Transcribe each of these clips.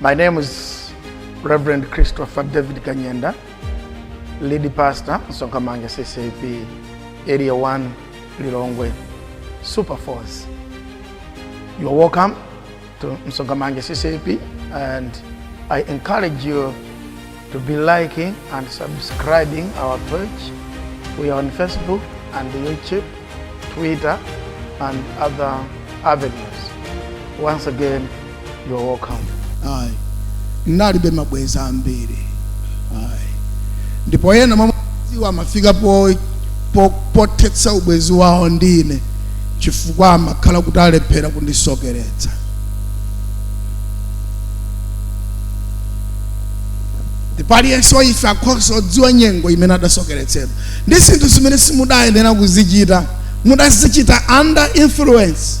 My name is Reverend Christopher David Kanyenda, lead pastor, Msonkhamanja CCAP, Area 1, Lilongwe, Super Force. You are welcome to Msonkhamanja CCAP, and I encourage you to be liking and subscribing our page. We are on Facebook and YouTube, Twitter, and other avenues. Once again, you are welcome. Ayi, ndinalibe mabwenzi ambiri ayi. Ndipo ena mwa mabwenziwo amafika pothetsa ubwenzi wawo ndi ine chifukwa amakhala kuti alephera kundisokeretsa. Ndipo aliyense wa ife akhoza kudziwa nyengo imene adasokeretsedwa ndi zinthu zimene simudayenera kuzichita, mudazichita under influence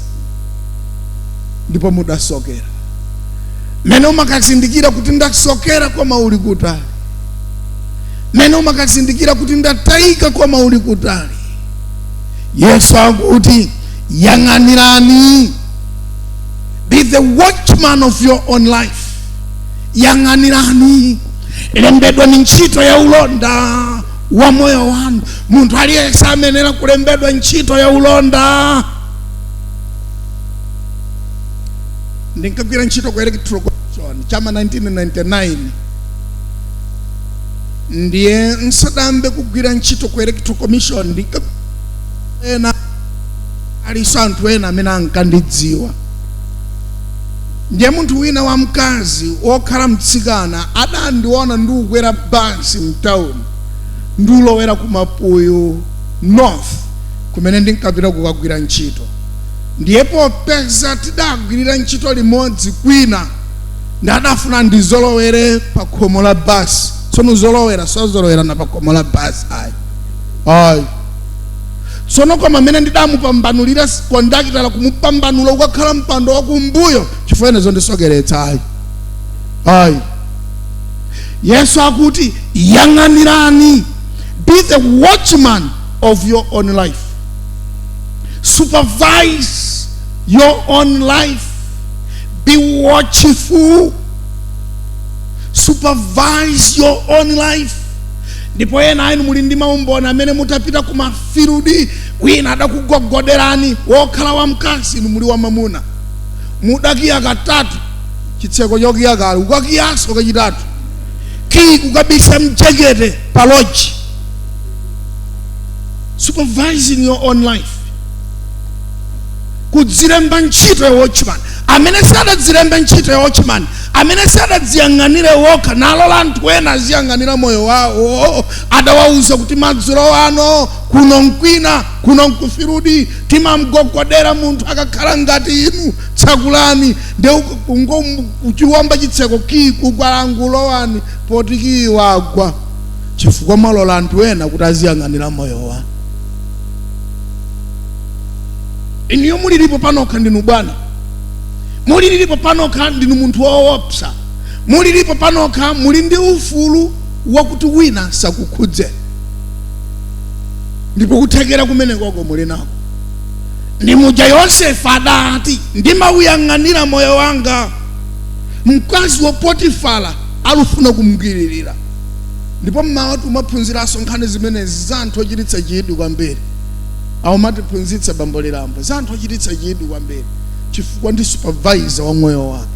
ndipo mudasokera. Mmene umakazindikira kuti ndasokera koma uli kutali, mmene umakazindikira kuti ndatayika koma uli kutali. Yesu akuti yang'anirani, be the watchman of your own life. Yang'anirani, lembedwa ni ntchito ya ulonda wa moyo wanu. Munthu aliyense amenera kulembedwa ntchito ya ulonda. Ndinkagwira ntchito ku Electoral Commission chama 1999, ndiye nsadambe kugwira ntchito ku Electoral Commission ena alinso anthu ena amene ankandidziwa. Ndiye munthu wina wamkazi wokhala mtsikana adandiona ndikukwera basi mtawuni ndikulowera ku Mapuyu North kumene ndinkapita kukagwira ntchito. Ndiye popeza tidagwirira ntchito limodzi kwina, ndadafuna ndizolowere pa khomo la basi. Tsono zolowera sazolowerana pa khomo la basi ayi, ayi. Tsono koma mmene ndidamupambanulira kondakitala, kumupambanula ukakhala mpando wakumbuyo, chifukwa ine zondisokeretsa ayi, ayi. Yesu akuti yang'anirani, be the watchman of your own life, supervise your own life, be watchful, supervise your own life. Ndipo ena inu muli ndi maumboni amene mutapita ku mafirudi, wina adakugogoderani wokhala wamkazi, inu muli wamamuna, mudakiya katatu chitseko chokiya kale, kukakiyanso kachitatu, kiyi kukabisa mjekete pa loji. Supervising your own life, kudzilemba ntchito ya watchman. Amene sadadzilembe ntchito ya watchman, amene sadadziyang'anire wokha nalola anthu ena aziyang'anira moyo wawo, adawauza kuti madzulo ano kuno nkwina, kuno nkufirudi, timamgogodera munthu akakhala ngati inu, tsakulani. Nde uchiwomba chitseko kiyi kugwalangulowani poti kiyi wagwa, chifukwa mwalola anthu ena kuti aziyang'anira moyo wanu. Inuyo mulilipo panokha ndinu bwana, mulilipo panokha ndinu munthu woopsa, mulilipo panokha muli ndi ufulu wakuti wina sakukhudze, ndipo kuthekera kumenekoko muli nako. Ndi muja Yosefe adati ndimawuyang'anira moyo wanga, mkazi wa Potifara alufuna kumgwiririra. Ndipo mmawa timaphunziranso nkhani zimenezi za anthu ochititsa chidwi kwambiri. Aumatiphunzitsa bambo Lilambo za anthu ochititsa chidwi kwambiri, chifukwa ndi supervisor wa moyo wake.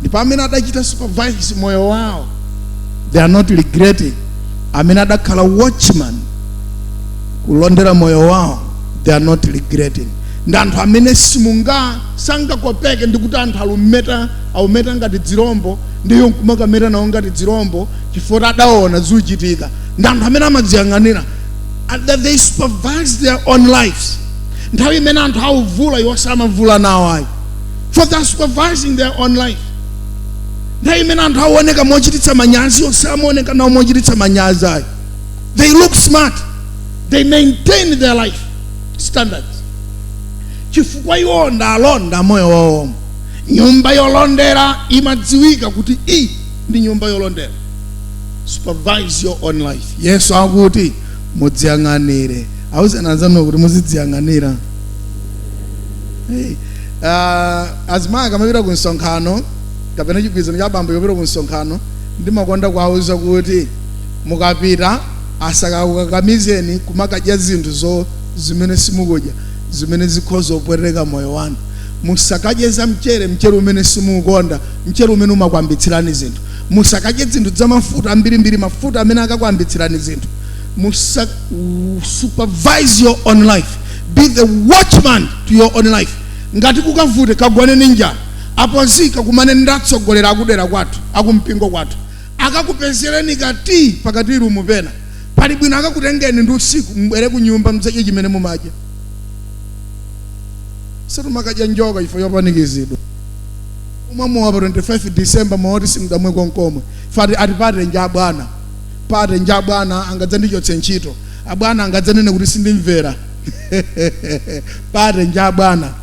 Ndipo amene adachita supervise moyo wawo, they are not regretting. Amene adakhala watchman kulondera moyo wawo, they are not regretting. Ndi anthu amene simunga sangakopeke ndikuti anthu alumeta aumeta ngati dzirombo, ndiyo nkumakameta nawo ngati dzirombo, chifukwa adaona zikuchitika. Ndi anthu amene amadziyang'anira, and that they supervise their own lives. Nthawi imene anthu auvula iwo samavula nawo ayi, for they are supervising their own life. Nthawi imene anthu aoneka mochititsa manyazi iwo samaoneka nawo mochititsa manyazi ayi. They look smart, they maintain their life standards, chifukwa iwo ndi alonda moyo wawo. Nyumba yolondera imadziwika kuti iyi ndi nyumba yolondera. Supervise your own life. Yesu akuti mudziyang'anire. Auzeni anzanu kuti muzidziyang'anira. Hey, azimayi akamapita ku msonkhano Kapena chigwirizano cha abambo chopita ku msonkhano, ndimakonda kuwauza kuti mukapita asakakukakamizeni kumakadya zinthu zo zimene simukudya, zimene zikhoza kupweteka moyo wanu. Musakadye za mchere, mchere umene simukukonda, mchere umene umakwambitsirani zinthu. Musakadye zinthu za mafuta ambirimbiri, mafuta amene akakwambitsirani zinthu. Musa supervise your own life, be the watchman to your own life. Ngati kukavute, kagwane ndi njala. Apo zika kumane ndatsogolera akudera kwathu, akumpingo kwathu, akakupezereni kati pakati rumu pena pali bwino, akakutengeni ndi usiku, mbwere ku nyumba mdzadye chimene mumadya. Satumakadya njoka chifukwa chopanikizidwa. Umwe pa 25 December moti simudamwe konkomwe fati ati pate nja bwana, pate nja bwana, angadzandichotse ntchito abwana, angadzanene kuti sindimvera. Pate nja bwana.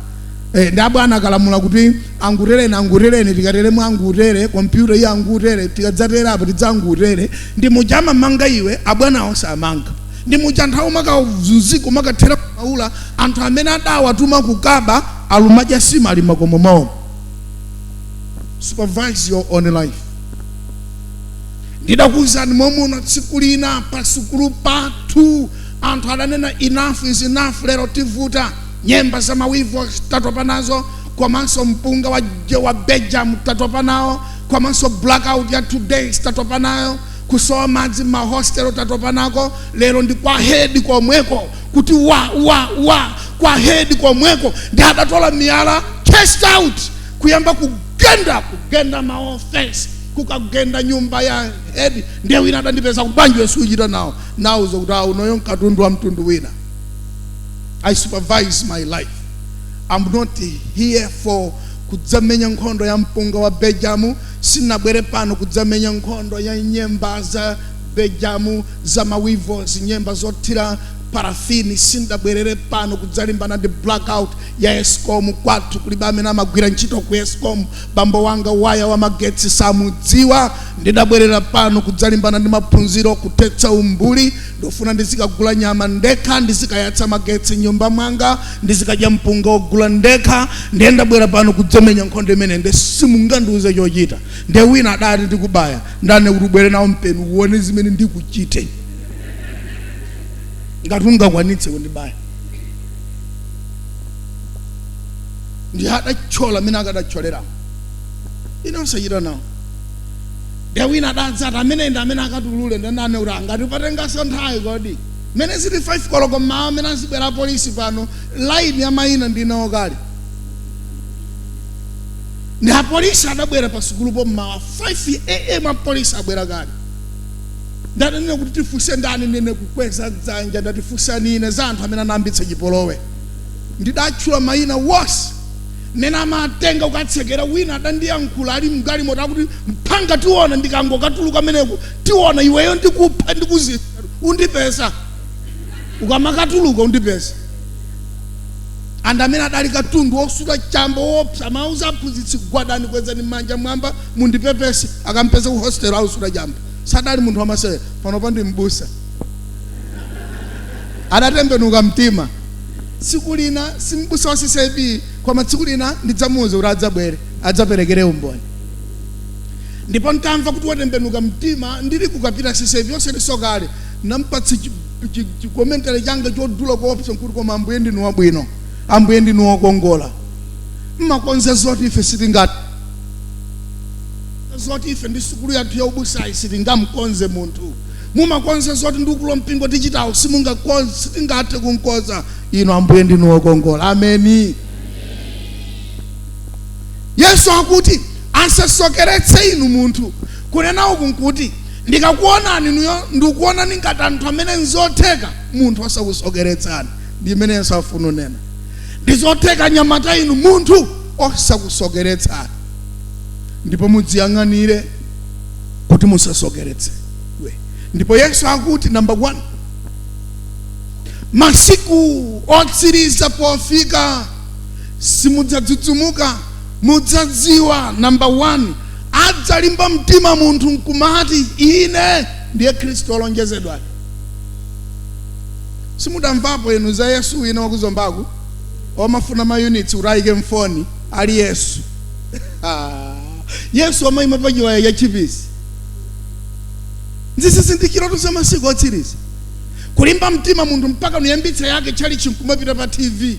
Ndi abwana akalamula kuti angutereni, angutereni, tikateremo angutere kompyuta iye angutere, tikadzatera apo tidzangutere. Ndi muja amamanga iwe, abwana onse amanga. Ndi muja anthu umakazunzika, umakathera maula. Anthu amene adawatuma kukaba alumadya sima ali makomo mawo. Supervise your own life. Ndidakuwuzani momwe tsiku lina pa sukulu pathu anthu adanena, "Enough is enough, lero tivuta nyemba za mawivo, tatopa nazo, komanso mpunga wa Belgium tatopa nawo, komanso blackout ya 2 days tatopa nayo, kusowa madzi mahostelo tatopa nako. Lero ndi kwa head komweko kuti wa wa wa kwa head komweko." Ndi adatola miyala, chest out, kuyamba kugenda, kugenda maofesi, kukagenda nyumba ya head. Ndiye wina adandipeza kuti, "Bwanji wesu uchita nawo?" Nauza kuti, "Unoyo mkatundu wa mtundu wina." I supervise my life. I'm not here for kudzamenya nkhondo ya mpunga wa Belgium. Sinabwere pano kudzamenya nkhondo ya nyemba za Belgium, za mawivos, nyemba zothira parafini. Sindabwerere pano kudzalimbana ndi blackout ya Escom. Kwathu kulibe amene amagwira ntchito ku Escom. Bambo wanga waya wa magetsi samudziwa. Ndidabwerera pano kudzalimbana ndi maphunziro, kuthetsa umbuli. Ndofuna ndizikagula nyama ndekha, ndizikayatsa magetsi nyumba mwanga, ndizikadya mpunga wogula ndekha. Ndiye ndabwera pano kudzamenya nkhondo imene, nde simungandiuze chochita. Ndiye wina adati, "Ndikubaya." Ndane kuti, "Ubwere nawo mpeni, uone zimene ndikuchite ngati ungakwanitse kundibaya." Ndi adachola amene akadacholera, ine osachita nawo. Ndiye wina adadzati, "Amene ndi amene akatulule." Ndinane kuti, "Angati patengaso nthawi kodi mene zili 5 koloko mmawa, amene azibwera polisi pano, line ya mayina ndinawo kale." Ndi apolisi adabwera pa sukulupo mmawa 5 a.m. Apolisi abwera kale. Ndanene kuti, "Tifunse ndani?" Nene kukweza dzanja, ndatifunsani ine za anthu amene anayambitsa chipolowe. Ndidatchula mayina wonse mmene amatenga kukatsekera. Wina adandiyankhula ali mgalimoto akuti, "Mphanga, tiona ndikangokatuluka meneko, tiona iweyo, ndikupha, ndikuzisa, undipeza ukamakatuluka, undipeza." Anthu amene adali katundu wosuta chambo wopsa, amauza aphunzitsi, "Gwadani, kwezani m'manja mwamba, mundipepese." Akampeza ku hostel ausuta chamba, sadali munthu wamasewera. Pano ndi mbusa, adatembenuka mtima. Tsiku lina, simbusa wa CCAP, koma tsiku lina ndidzamuwuza kuti adzabwere adzaperekere umboni. Ndipo ntamva kuti watembenuka mtima, ndili kukapita CCAP yonse kale, nampatsa chicommentary changa chodula koopsa, nkuti, "Koma Ambuye ndinu wabwino, Ambuye ndinu wokongola, mmakonza zoti ife sitingati, zoti ife ndi sukulu yathu yaubusayi sitingamkonze munthu. Mumakonza zoti ndikulo mpingo tichitawo simungakonze, sitingathe kunkoza ino. Ambuye ndinu wokongola." Ameni. Yesu akuti asasokeretse inu munthu. Kunena uku nkuti ndikakuonani inuyo, ndikuonani ngati anthu amene nzotheka munthu osakusokeretsani. Ndi imene Yesu afuna unena. Ndizotheka nyamata inu munthu osakusokeretsani, ndipo mudziyang'anire kuti musasokeretsedwe. Ndipo Yesu akuti, number 1, masiku otsiriza pofika simudzadzudzumuka, mudzadziwa. Number 1, adzalimba mtima munthu nkumati, "Ine ndiye Khristu olonjezedwa." Simudamvapo inu za Yesu wina wakuzombaku omafuna maunits kuti ayike mfoni ali Yesu? Yesu amayima pa chiwaya cha tchipisi. Nzizindikiro za masiku otsiriza. Kulimba mtima munthu mpaka nuyambitsa yake tchalichi, nkumapita pa TV,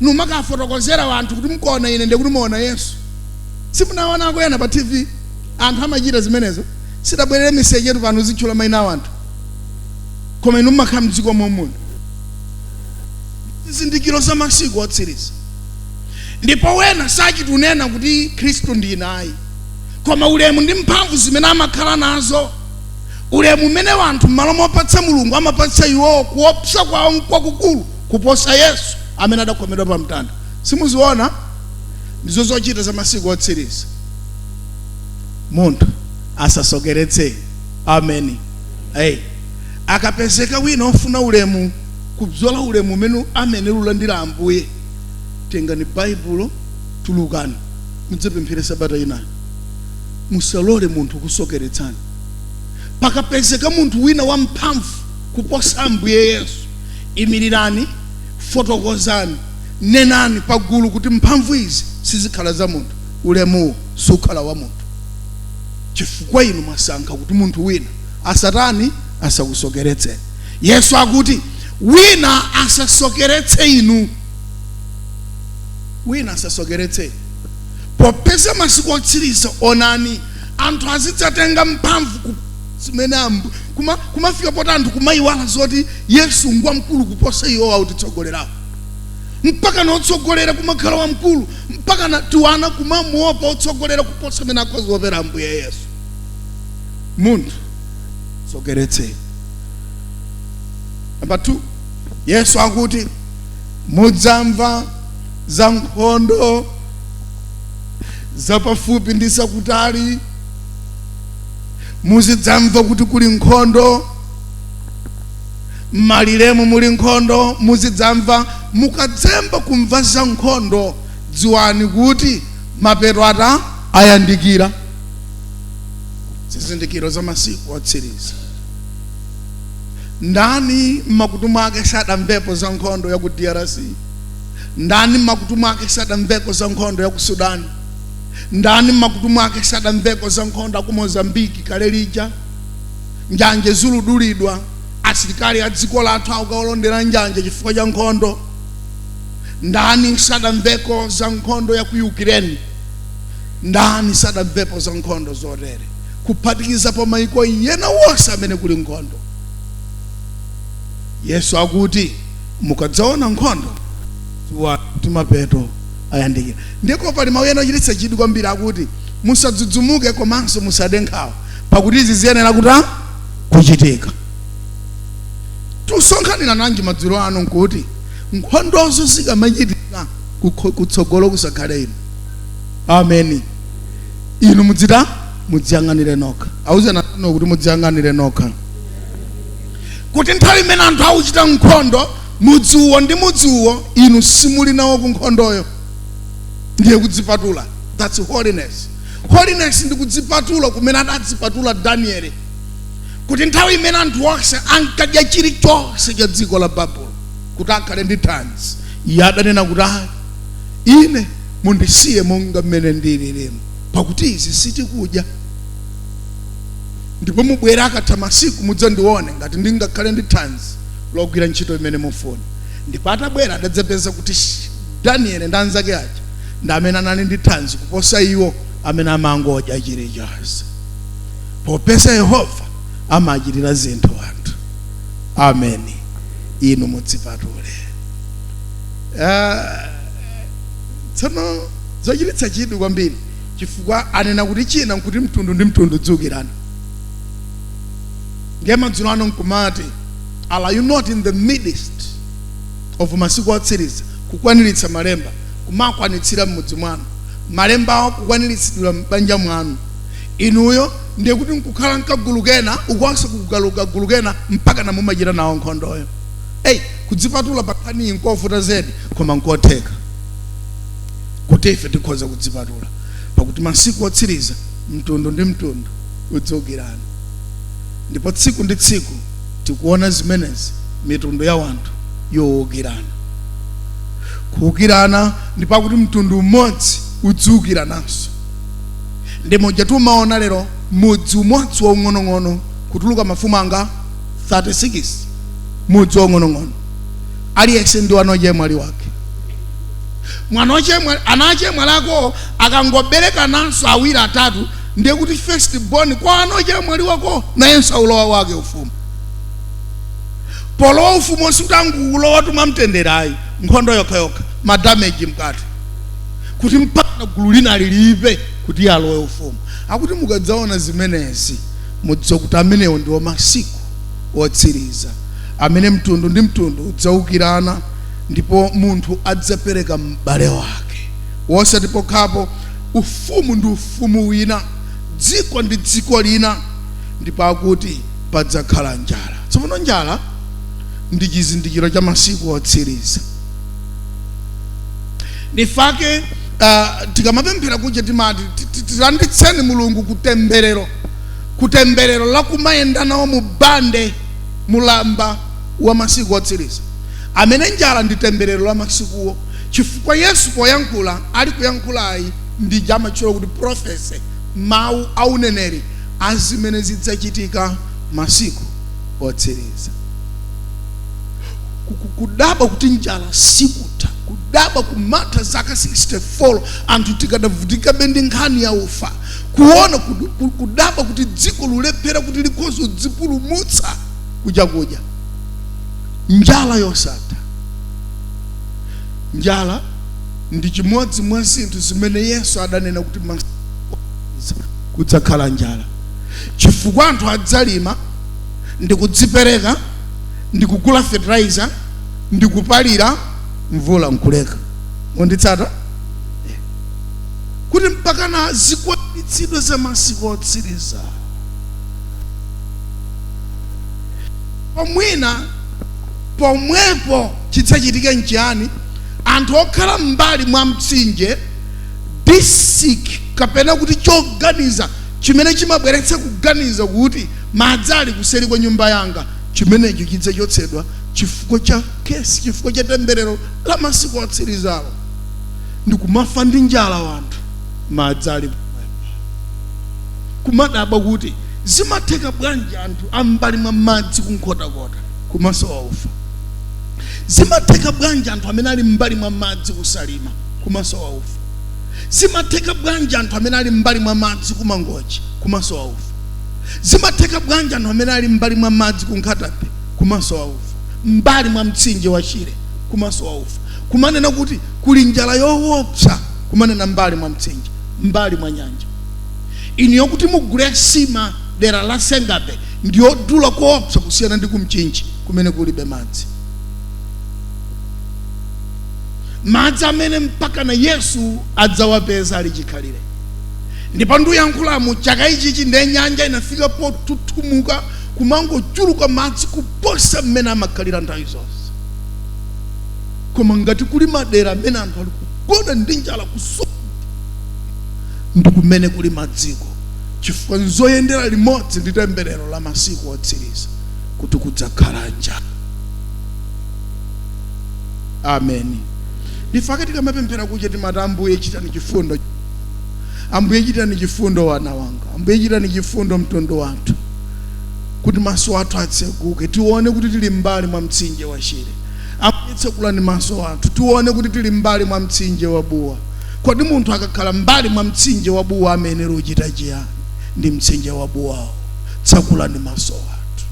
numakafotokozera wanthu kuti mkuona ine ndikuti muona Yesu. Simunaonako ena pa TV anthu amachita zimenezo? Sitabwerere misechetu pano zitchula mayina a anthu, koma inu mmakhala mdziko momuno. Zizindikiro za masiku otsiriza. Ndipo wena sachitunena kuti Khristu ndi inayi, koma ulemu ndi mphamvu zimene amakhala nazo, ulemu umene wanthu m'malo mopatsa Mulungu amapatsa iwowo, kuopsa kwawo nkwakukulu kuposa Yesu amene adakhomedwa pa mtanda. Simuziona? Ndizo zochita za masiku otsiriza. Munthu asasokeretse. Ameni. Hey. Akapezeka wina ofuna ulemu kubzola ulemu umene amene lulandira Ambuye, tengani Baibulo, tulukani, mudzapemphere sabata inayo. Musalole munthu kusokeretsani. Pakapezeka munthu wina wamphamvu kuposa Ambuye Yesu, imirirani, fotokozani, nenani pagulu kuti mphamvu izi sizikhala za munthu, ulemuwo sukhala wa munthu, chifukwa inu mwasankha kuti munthu wina asatani, asakusokeretseni. Yesu akuti wina asasokeretse inu, wina asasokeretse inu. Popeza masiku otsiriza, onani, anthu azidzatenga mphamvu zimene kumafika poti anthu kumayiwala zoti Yesu ngwamkulu kuposa iwo autitsogolerawo, mpaka notsogolera kumakhala wamkulu, mpaka na tiwana kumamuopa otsogolera kuposa amene akhoza kuopera Ambuye Yesu. Munthu sokeretse. Namba 2, Yesu akuti mudzamva za nkhondo zapafupi ndi zakutali. Muzidzamva kuti kuli nkhondo mmaliremo, muli nkhondo. Muzidzamva. Mukadzemba kumva za nkhondo, dziwani kuti mapeto ata ayandikira. Zizindikiro za masiku otsiriza. Ndani mmakutu mwake sadamvepo za nkhondo ya ku DRC? Ndani mmakutu mwake sadamveko za nkhondo ya ku Sudan? Ndani mmakutu mwake sadamveko za nkhondo ya ku Mozambiki? Kale lija njanje zuludulidwa, asilikali a dziko lathu akukalondera njanje chifukwa cha nkhondo. Ndani sadamveko za nkhondo ya ku Ukraine? Ndani sadamvepo za nkhondo zotere, kuphatikizapo maiko yena wonse amene kuli nkhondo? Yesu akuti mukadzaona nkhondo, dziwani kuti mapeto ayandikira. Ndiko pali mawu ena ochititsa chidwi kwambiri, akuti musadzudzumuke komanso musade nkhawa, pakuti izi ziyenera kuta kuchitika. Tusonkhanira nanji madzulo ano nkuti nkhondozo zikamachitika, kutsogolo kusakhale inu. Ameni. Inu mudzita mudziyang'anire nokha. Auzeni ano kuti mudziyang'anire nokha, kuti nthawi imene anthu akuchita nkhondo mudzi uwo ndi mudzi uwo, inu simuli nawo ku nkhondoyo. Ndiye kudzipatula. That's holiness. Holiness ndi kudzipatula kumene adadzipatula Danieli, kuti nthawi imene anthu onse ankadya chilichonse cha dziko la Babulo kuti akhale ndi thanzi, iye adanena kuti ayi, ine mundisiye monga mmene ndililimu, pakuti izi sitikudya, ndipo mubwere akatha masiku mudzandione ngati ndingakhale ndi thanzi logwira ntchito imene mufuna. Ndipo atabwera adadzapeza kuti Danieli ndi anzake aja ndi amene anali ndi thanzi kuposa iwo amene amangodya chilichonse, popeza Yehova amachitira zinthu anthu. Ameni. Inu mudzipatule. Tsono zochititsa chidwi kwambiri, chifukwa anena kuti china nkuti mtundu ndi mtundu dzukirana. Ndiye madzulo ano nkumati, are you not in the midst of masiku otsiriza, kukwaniritsa malemba, kumakwanitsira m'mudzi mwanu, malemba awo kukwaniritsidwa m'banja mwanu? Inuyo ndiye kuti nkukhala nkagulu kena, ukonso kukagulu kena, mpaka namumachita nawo nkhondoyo. Eyi, kudzipatula pakhani nkovuta zedi, koma nkotheka kuti ife tikhoza kudzipatula, pakuti masiku otsiriza mtundu ndi mtundu udzukirana. Ndipo tsiku ndi tsiku tikuona zimenezi, mitundu ya wanthu yowukirana, kuwukirana, ndi pakuti mtundu umodzi udziukirananso. Ndi muja timaona lero mudzi umodzi waung'onong'ono kutuluka mafumu anga 36, mudzi waung'onong'ono, aliyense ndi wanochemwali wake. Mwana wachemwali, ana achemwali ako akangobereka nanso awiri atatu, ndiye kuti first born kwa anochemwali wako nayenso aulowa wake ufumu. Polowa ufumu osikutanguulowa tumamtenderayi, nkhondo yokhayokha, ma damage mkati, kuti mpaka gulu lina lilipe kuti alowe ufumu. Akuti mukadzaona zimenezi, mudziwe kuti amenewo ndiwo masiku otsiriza, amene mtundu ndi mtundu udzaukirana, ndipo munthu adzapereka m'bale wake. Wosati pokhapo, ufumu ndi ufumu wina, dziko ndi dziko lina, ndipo akuti padzakhala njala. Tsopano njala ndi chizindikiro cha masiku otsiriza. Ndifake tikamapemphera kuja timati tilanditseni Mulungu kutemberero, kutemberero lakumayenda nawo mu bande mulamba wa masiku otsiriza, amene njala ndi temberero la masikuwo. Chifukwa Yesu poyankhula, ali kuyankhulayi ndi amatchula kuti prophecy, mawu auneneri azimene zidzachitika masiku otsiriza. Kudabwa kuti njala sikutha, kudabwa kumatha zaka 64 anthu tikadavutikabe ndi nkhani ya ufa, kuona kudabwa kuti dziko lulephera kuti likhoza kudzipulumutsa kuchakudya, njala yosatha. Njala ndi chimodzi mwa zinthu zimene Yesu adanena kuti kudzakhala njala, chifukwa anthu adzalima ndi kudzipereka ndi kugula fertilizer ndi kupalira, mvula nkuleka. Munditsata kuti mpaka na zikwaniritsidwe za masiku otsiriza. Pomwina pomwepo chidzachitike nchiyani? Anthu okhala m'mbali mwa mtsinje, disik kapena kuti choganiza chimene chimabweretsa kuganiza kuti madzi ali kuseri kwa nyumba yanga, chimenecho chidzachotsedwa chifukwa cha kesi, chifukwa cha temberero la masiku otsirizawo. Ndikumafa ndi njala wanthu, madzi ali pomwepo. Kumadabwa kuti zimatheka bwanji anthu ambali mwa madzi kunkhotakota kumasowa ufa? Zimatheka bwanji anthu amene ali mbali mwa madzi kusalima kumasowa ufa? Zimatheka bwanji anthu amene ali mbali mwa madzi kumangochi kumasowa ufa? Zimatheka bwanji anthu amene ali mbali mwa madzi kunkhatape kumasowa ufa, mbali mwa mtsinje wa Shire kumasowa ufa? Kumanena kuti kuli njala yoopsa, kumanena mbali mwa mtsinje, mbali mwa nyanja. Inu yokuti mugule sima dera la Sengabe ndiyodula koopsa kusiyana ndi kumchinji kumene kulibe madzi. Madzi amene mpaka na Yesu adzawapeza ali chikhalire. Ndipo ndiyankhulamu chaka ichichi ndiye nyanja inafika potutumuka, kumangochuluka madzi kuposa mmene amakhalira nthawi zonse. Koma ngati kuli madera amene anthu ali kugona ndi njala kusowa, ndi kumene kuli madziko, chifukwa nzoyendera limodzi ndi temberero la masiku otsiriza kuti kudzakhala njala. Amen. Ndifake tikamapemphera kuja timati, Ambuye chitani chifundo, Ambuye chitani chifundo wana wanga, Ambuye chitani chifundo mtundu wathu, kuti maso athu atseguke tione kuti tili mbali mwa mtsinje wa Shire. Ambuye tsekulani maso athu tione kuti tili mbali mwa mtsinje wa Buwa. Kodi munthu akakhala mbali mwa mtsinje wa Buwa amayenera kuchita chiyani ndi mtsinje wa Buwawo? Tsekulani maso athu,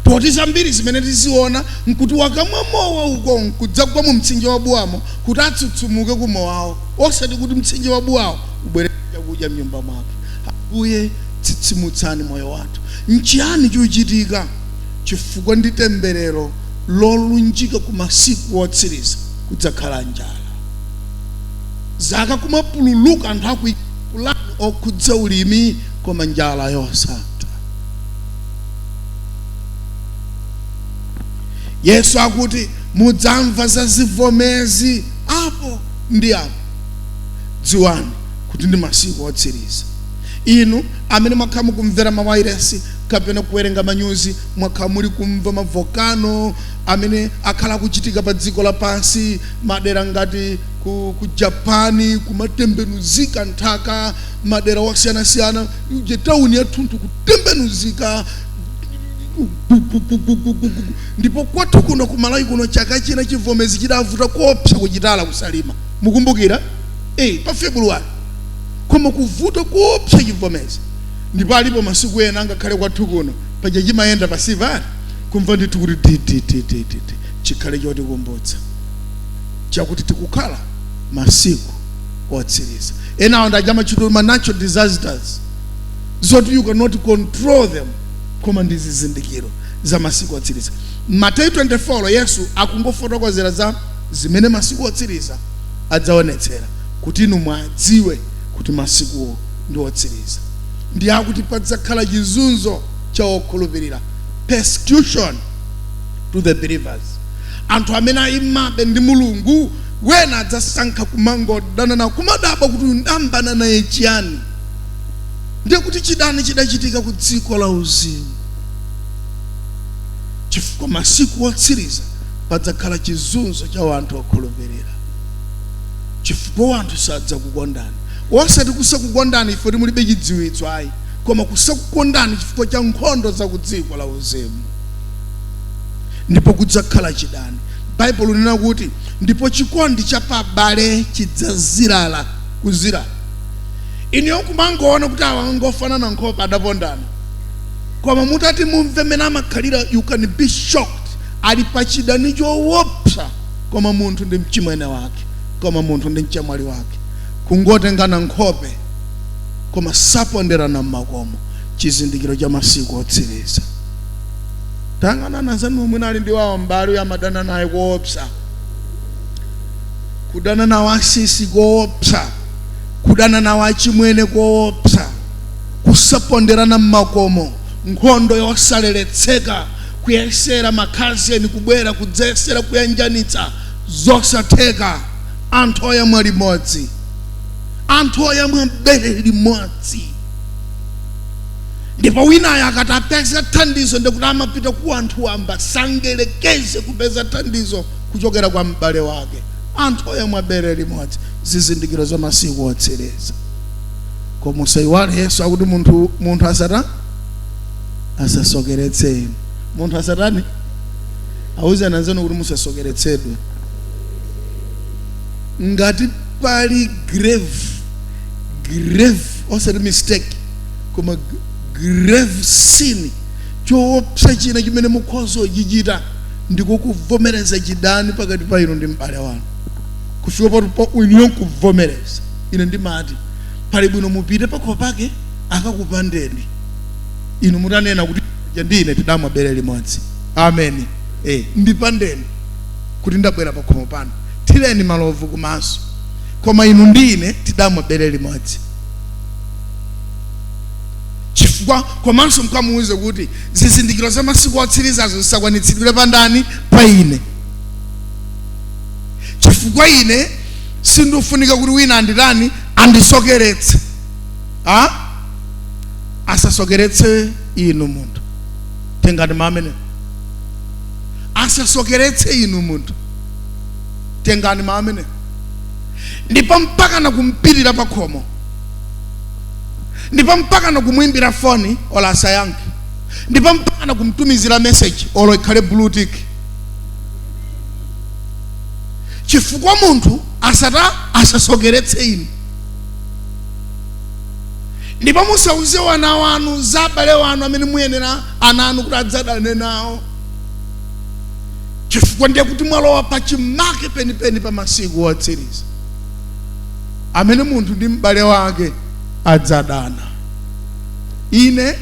poti zambiri zimene tiziona nkuti wakamwa mowa uko nkudzagwa mu mtsinje wa Buwamo kuti atsutsumuke ku mowawo, osati kuti mtsinje wa Buwawo ubwere chakudya mnyumba mwake. Ambuye tsitsimutsani moyo wathu. Nchiyani chikuchitika? Chifukwa ndi temberero lolunjika ku masiku otsiriza kudzakhala njala. Zaka kumapululuka anthu akuikulani okhudza ulimi, koma njala yosatha. Yesu akuti mudzamva za zivomezi apo ndi apo, dziwani kuti ndi masiku otsiriza. Inu amene mwakhala mukumvera mawairesi kapena kuwerenga manyuzi, mwakhala muli kumva mavolcano amene akhala akuchitika pa dziko lapansi, madera ngati ku Japani kumatembenuzika nthaka, madera osiyanasiyana, tawuni yathunthu kutembenuzika. Ndipo kwathu kuno ku Malawi kuno chaka china chivomezi chidavuta koopsa kuchitala kusalima, mukumbukira pa February, koma kuvuta koopsa chivomezi. Ndipo alipo masiku ena angakhale kwathu kuno paja chimayenda pasiva kumva ndithu kuti ti chikhale chotikumbutsa chakuti tikukhala masiku otsiriza. Enawo ndaja machito ma natural disasters zoti you cannot control them, koma ndi zizindikiro za masiku otsiriza. Mateyu 24 Yesu akungofotokozera za zimene masiku otsiriza adzaonetsera kuti inu mwadziwe kuti masikuwo ndi otsiriza. Ndi akuti padzakhala chizunzo cha okhulupirira, persecution to the believers, anthu amene ayimabe ndi Mulungu. Wena adzasankha kumangodana nawo, kumadabwa kuti ndambana naye chiyani. Ndiye kuti chidani chidachitika ku dziko la uzimu, chifukwa masiku otsiriza padzakhala chizunzo cha anthu okhulupirira, chifukwa anthu sadzakukondani. Osati kusakukondani ife kuti mulibe chidziwitso ayi, koma kusakukondani chifukwa cha nkhondo za ku dziko la uzimu. Ndipo kudzakhala chidani. Baibulo linena kuti ndipo chikondi cha pabale chidzazirala kuzirala. Inuyo kumangoona kuti awa angofanana nkhope, adapondana, koma mutati mumve mmene amakhalira, you can be shocked. Ali pa chidani choopsa, koma munthu ndi mchimwene wake, koma munthu ndi mchemwali wake, kungotengana nkhope, koma saponderana mmakomo. Chizindikiro cha masiku otsiriza. Tang'anana nzanu mwina ali ndi wawo m'bale uyo amadana naye koopsa, kudana nawo asisi koopsa, kudana nawo achimwene koopsa, kusaponderana mmakomo, nkhondo yosaleletseka, kuyesera makhazeni kubwera kudzayesera kuyanjanitsa, zosatheka. Anthu oyamwa limodzi, anthu oyamwa bere limodzi. Ndipo winayo akati apeza thandizo, ndikuti amapita ku anthu wamba, sangelekeze kupeza thandizo kuchokera kwa m'bale wake. Anthu oyamwa bere limodzi, zizindikiro za masiku otsiriza. Koma usayiwale Yesu akuti munthu asata asasokeretse inu. Munthu asatani? Awuze anzanu kuti musasokeretsedwe. Ngati pali grave, osati mistake, koma grave sin, choopsa china chimene mukhoza kuchichita ndiko kuvomereza chidani pakati pa inu ndi m'bale wanu, kufika poti inuyo nkuvomereza. Ine ndimati pali bwino mupite pakhomo pake akakupandeni inu mutanena kuti ndine tidamwa bere limodzi, ameni, ndipandeni kuti ndabwera pakhomo pano, thireni malovu kumaso, koma inu ndine tidamwa bere limodzi. Chifukwa komanso mkamuuze kuti zizindikiro za masiku otsirizazo zisakwanitsidwire pa ndani? Pa ine, chifukwa ine sindifunika kuti wina anditani, andisokeretse. Ha? Asasokeretse inu munthu. Tengani maamene, asasokeretse inu munthu. Tengani maamene. Ndipo mpaka nakumpirira pakhomo, ndipo mpaka nakumwimbira foni olo asayankhe, ndipo mpaka nakumtumizira message olo ikhale blue tick, chifukwa munthu asasokeretse inu. Ndipo musauze wana wanu za abale wanu amene muyenera ana anu kuti adzadane nawo, chifukwa ndiye kuti mwalowa pachimake penipeni pa masiku otsiriza amene munthu ndi m'bale wake adzadana. Ine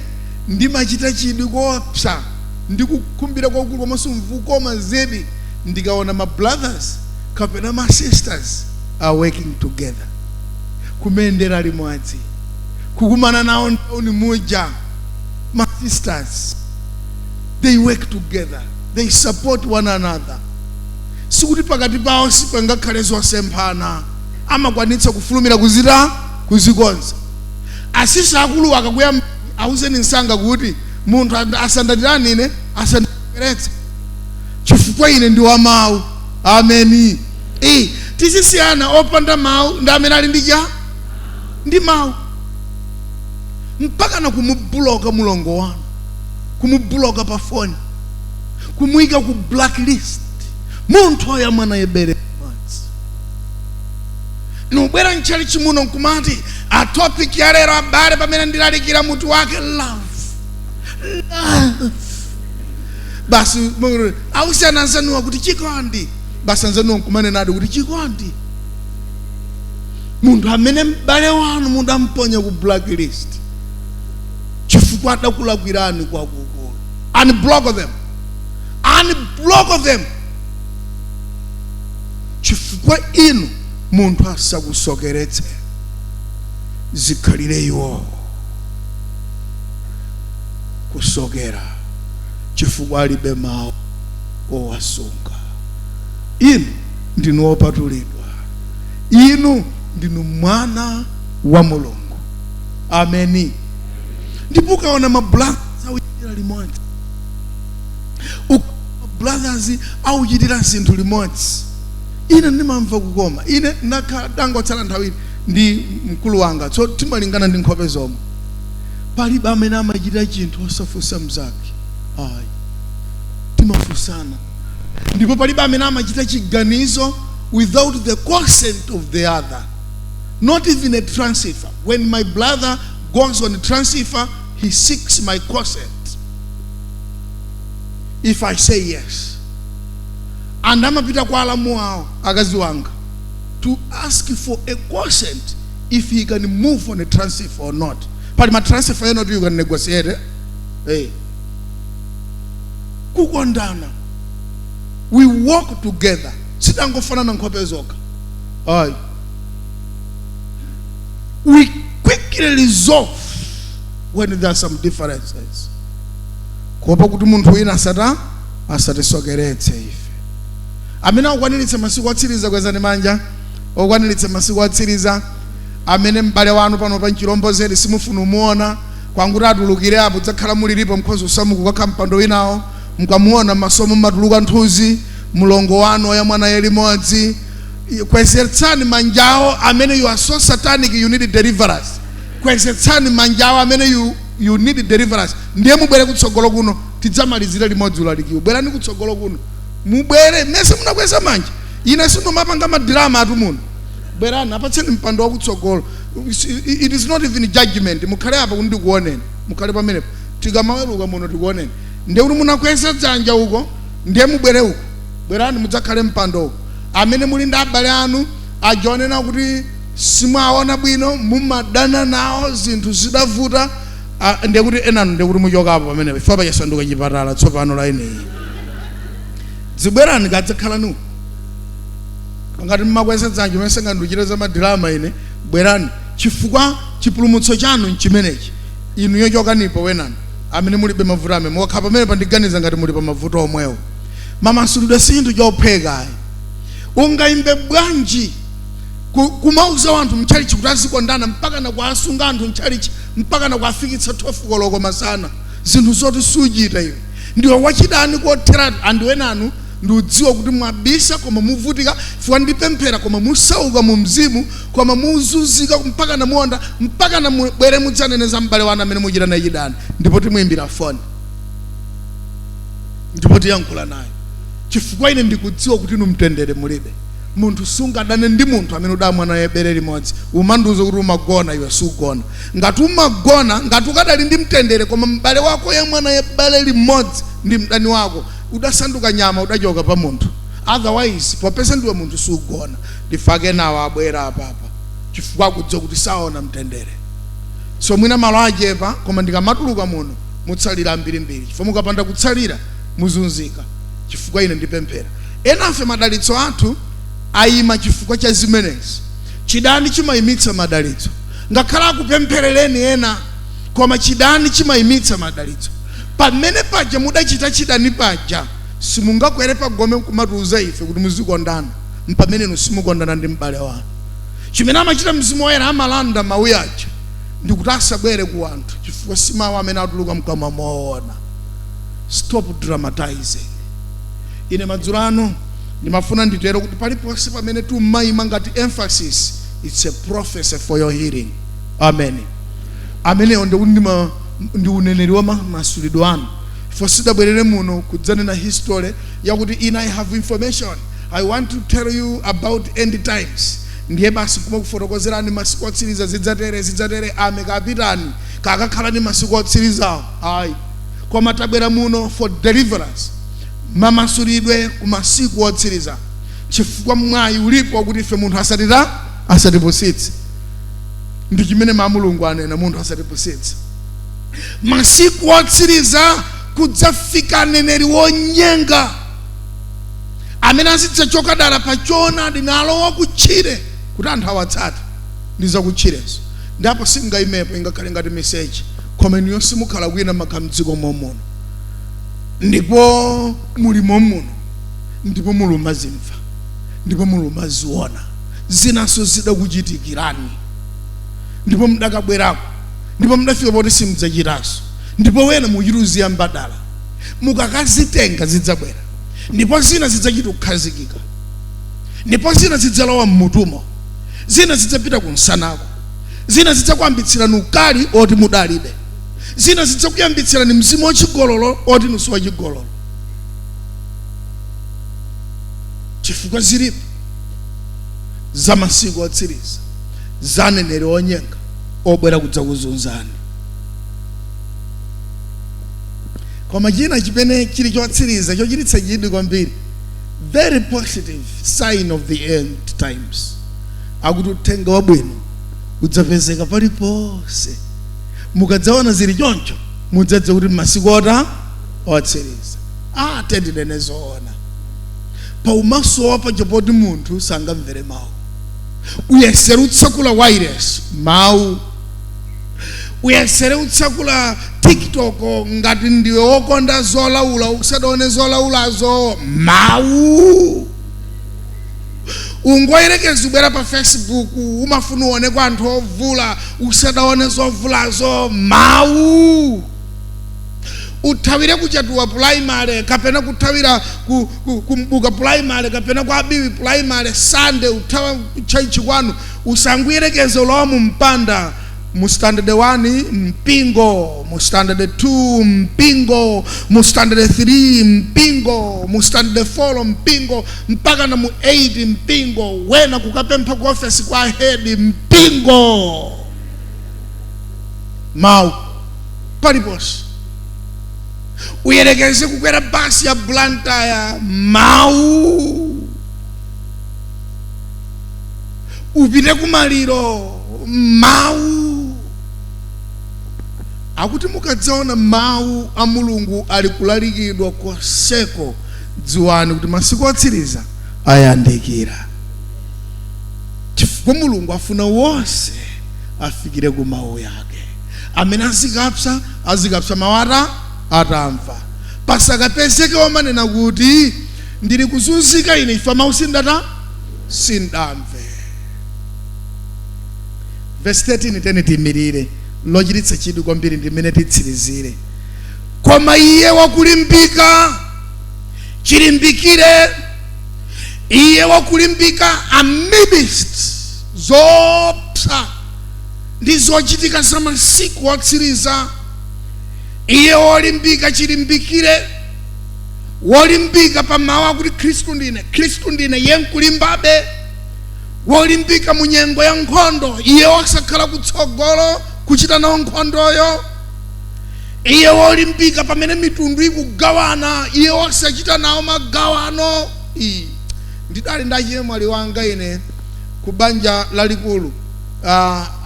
ndimachita chidwi koopsa ndi kukhumbira kwakukulu komanso mvukoma zedi ndikaona ma brothers kapena ma sisters are working together, kumendera limodzi, kukumana nawo ntawuni muja. Ma sisters, they work together, they support one another. Sikuti pakati pawo sipangakhale zosemphana, amakwanitsa kufulumira kuzita kuzikonza. Asisi akulu akakuya, auzeni msanga kuti munthu asandatirani ine, asandiperetse, chifukwa ine ndi wa mawu. Ameni. Tizisiyana opanda mawu ndi amene ali ndi cha ndi mawu, mpaka na kumubuloka mulongo wanu, kumubuloka pa foni, kumuyika ku blacklist munthu oyo mwana yebere madzi. Nubwera mchalichi muno nkumati a topic ya lero, abale, pamene ndilalikira mutu wake love, love basi. Ausiyana anzanuwa kuti chikondi basi, anzanuwa nkumanenadi kuti chikondi. Munthu amene m'bale wanu mudamponya ku blacklist chifukwa adakulakwirani kwakukulu, unblock them, unblock them, chifukwa inu munthu asakusokeretse, zikhalire iwo kusokera chifukwa alibe mawu owasunga. Inu ndinu opatulidwa, inu ndinu mwana wa Mulungu. Ameni. Ndipo ukaona ma brothers auchitira limodzi, ukaona brothers auchitira zinthu limodzi, ine ndimamva kukoma. Ine ndakhala dangotsala nthawi ndi mkulu wanga, so timalingana ndi nkhope zomwe. Palibe amene amachita chinthu osafunsa mzake, ayi, timafunsana. Ndipo palibe amene amachita chiganizo without the consent of the other, not even a transfer. When my brother goes on transfer, he seeks my consent. If I say yes, and amapita kwa alamu awo, akazi wanga, to ask for a consent if he can move on a transfer or not. Pali ma transfer ena you can negotiate, eh? Hey. Kukondana, we work together, sitangofanana nkhope zokha, ayi. We quickly resolve when there are some differences, kuopa kuti munthu wina asatisokeretse ife. Amene akukwaniritsa masiku otsiriza, kwezani manja. Okwaniritsa masiku otsiriza, amene m'bale wanu pano pa mchilombo zedi simufuna umuona, kwanguti atulukire apo, dzakhala mulilipo, mkhozi usamuku kukakha mpando winawo, mkamuona masomo mmatuluka nthuzi, mlongo wanu oyamwana ye limodzi, kwezetsani manjawo. Amene you are so satanic, you need deliverance, kwezetsani manjawo. Amene you need deliverance, ndiye mubwere kutsogolo kuno, tidzamalizire limodzi ulalikiwo. Bwerani kutsogolo kuno, mubwere mese munakweza manja. Ine sindimapanga madirama atu muno. Bwerani, apatseni mpando wakutsogolo. It is not even judgment. Mukhale apa kuti ndikuoneni, mukhale pamenepo, tikamaweruka muno tikuoneni. Ndiye kuti munakweza dzanja uko, ndiye mubwere uko, bwerani mudzakhale mpando uko. Amene muli ndi abale anu ajonena kuti simwaona bwino, mumadana nawo, zinthu zidavuta, ndiye kuti enanu, ndiye kuti muchokapo pamenepo, chifukwa pachasanduka chipatala tsopano la ineyi. Zibwerani, kadzakhalani uko. Ngati mmakweza dzanja mese ngandichita za madirama ine, bwerani, chifukwa chipulumutso chanu nchimenechi. Inu yochokanipo wenani amene mulibe mavuto amene mukakhala pamene pandiganiza ngati muli pa mavuto omwewo. Mamasulidwe si chinthu chophweka ayi. Ungayimbe bwanji kumauza anthu mtchalichi kuti azikondana, mpaka na kuasunga anthu mtchalichi mpaka na kuafikitsa 12 koloko masana, zinthu zoti suchita iwe? Ndiwe wachidani kotheratu. Anthu enanu ndiudziwa kuti mwabisa, koma muvutika, chifukwa ndipemphera, koma musauka mu mzimu, koma muzunzika mpaka namuonda, mpaka namubwere mudzanene za m'bale wanu amene muchita naye chidani. Ndipo timuyimbira foni, ndipo tiyankhula naye, chifukwa ine ndikudziwa kuti inu mtendere mulibe. Munthu sungadane ndi munthu amene udamwa naye bere limodzi. Umandiuza kuti umagona, iwe sugona. Ngati umagona, ngati ukadali ndi mtendere, koma m'bale wako yemwe naye bale limodzi ndi mdani wako, udasanduka nyama, udachoka pa munthu. Otherwise, popeza ndiwe munthu, sugona. Ndifake nawo abwera apapa chifukwa akudziwa kuti saona mtendere. So mwina malo achepa, koma ndikamatuluka muno mutsalira mbirimbiri, chifukwa mukapanda kutsalira muzunzika, chifukwa ine ndipemphera. Enafe madalitso athu ayima chifukwa cha zimenezi. Chidani chimayimitsa madalitso. Ngakhale akupempherereni ena, koma chidani chimayimitsa madalitso. Pamene paja mudachita chidani paja, simungakwere pagome kumatiuza ife kuti muzikondana, mpamene inu simukondana ndi m'bale wanu. Chimene amachita Mzimu Woyera, amalanda mawu aja. Ndikuti asabwere ku anthu chifukwa si mawu amene atuluka mkamwa moona. Stop dramatizing. Ine madzulo ano ndimafuna nditero kuti paliponse pamene tumayima ngati emphasis, it's a prophecy for your hearing. Amen. Amenewo ndikuti ndi uneneri wa masulidwe anu. Ifo sidabwerere muno kudzanena history yakuti ine I have information, I want to tell you about end times, ndiye basi kuma kufotokozerani masiku otsiriza zidzatere zidzatere, ame kapitani kakakhala ndi masiku otsirizawo. Ayi, koma tabwera muno for deliverance, mamasulidwe ku masiku otsiriza, chifukwa mwayi ulipo kuti ife munthu asatipusitse. Ndi chimene ma Mulungu anena, munthu asatipusitse. Masiku otsiriza kudzafika aneneri wonyenga amene azidzachoka dala pa choonadi nalowa kutchire kuti anthu awatsate ndi zakutchirezo. Ndipo singayimepo, ingakhale ngati meseji, koma inuyo simukhala kwina, makhala mdziko momuno, ndipo muli momuno, ndipo mulumazimva, ndipo mulumaziona, zinanso zidakuchitikirani, ndipo mudakabwerako, ndipo mudafika poti simudzachitanso, ndipo wena muchituziya mbadala mukakazitenga zidzabwera, ndipo zina zidzachita kukhazikika, ndipo zina zidzalowa mmutumo, zina zidzapita kumsanako, zina zidzakuyambitsirani ukali oti mudalibe, zina zidzakuyambitsirani mzimu wachigololo oti nusu wachigololo, chifukwa zilipo za masiku otsiriza za aneneri onyenga obwera kudzakuzunzani. Koma china chimene chili chotsiriza chochititsa chidwi kwambiri, very positive sign of the end times, akuti uthenga wabwino udzapezeka paliponse. Mukadzaona zili choncho, mudzadziwa kuti masiku otsiriza. Tendinene zoona, paumasowa paja poti munthu sangamvere mawu. Uyesere utsekula wireless, mawu. Uyesere utsekula TikTok ngati ndiwe wokonda zolaula, usadaone zolaulazo, mawu. Ungoyerekeza ubwera pa Facebook, umafuna uone kwa anthu ovula, usadaone zovulazo, mawu. Uthawire kuchatuwa primary kapena kuthawira kumbuka primary kapena kwa Abiwi primary Sunday, uthawa kuchaichi kwanu, usanguyerekeze ulowa mu mpanda mu standard 1 mpingo, mu standard 2 mpingo, mu standard 3 mpingo, mu standard 4 mpingo, mpaka na mu 8 mpingo, wena kukapempha ku office kwa head mpingo. Mawu paliponse. Uyerekeze kukwera basi ya Blantyre, mawu. Upite kumaliro, mawu. Akuti mukadzaona mawu a Mulungu ali kulalikidwa konseko, dziwani kuti masiku otsiriza ayandikira, chifukwa Mulungu afuna wonse afikire ku mawu yake. Amene azikapsa azikapsa mawu atamva, pasakapezeke womanena kuti ndili kuzunzika ine ifa mawu sindata sindamve. Verse 13, tene tiyimirire, lochititsa chidwi kwambiri ndimene titsirizire. Koma iye wakulimbika chilimbikire, iye wakulimbika amidst zopsa ndi zochitika za masiku otsiriza, iye wolimbika chilimbikire, wolimbika pa mawu akuti Khristu ndine, Khristu ndine, iye nkulimbabe, wolimbika mu nyengo ya nkhondo, iye osakhala kutsogolo kuchita nawo nkhondoyo, iye wolimbika pamene mitundu ikugawana, iye osachita nawo magawano. Ndidali ndachemwali wanga ine ku banja lalikulu.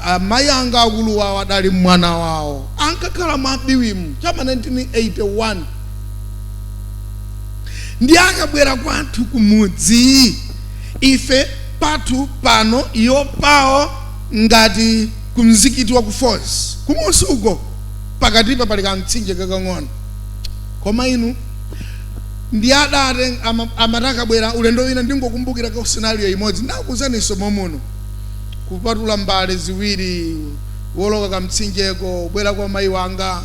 Amayi anga akulu wawo adali mwana wawo, ankakhala mwabiwimu chama 1981, ndi akabwera kwathu kumudzi, ife pathu pano iyo pawo ngati kumzikiti wa ku Falls kumusi uko, pakatipa pali kamtsinje kakang'ono. Koma inu ndi adate amatakabwera ulendo wina, ndingokumbukira ka scenario imodzi ndakuzaninso momuno, kupatula mbale ziwiri, Woloka kamtsinjeko bwera kwa mayi wanga,